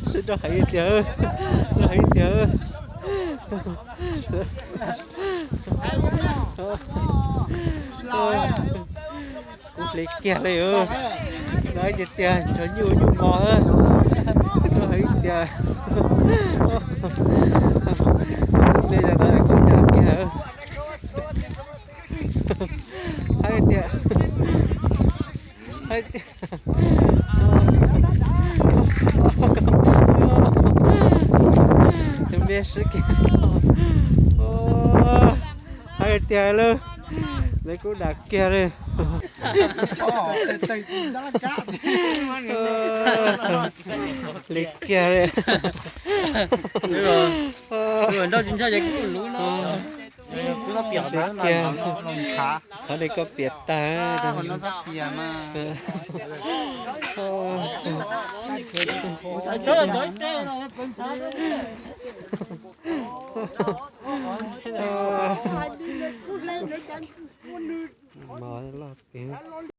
Sib rau heev tiag, rau heev tiag. Kuv hle kiag li, no tiag tiag, ntshav nyuj nyuj mos, rau heev tiag. Tej zaum tau kuv ntshav kiag. Heev tiag. Heev tiag. Cov me sib kiag. Heev tiag lauj. Lawv kuj dag kiag li. Li kiag li. Li kiag. Qhov no koj piav tag. Mos loj tiag.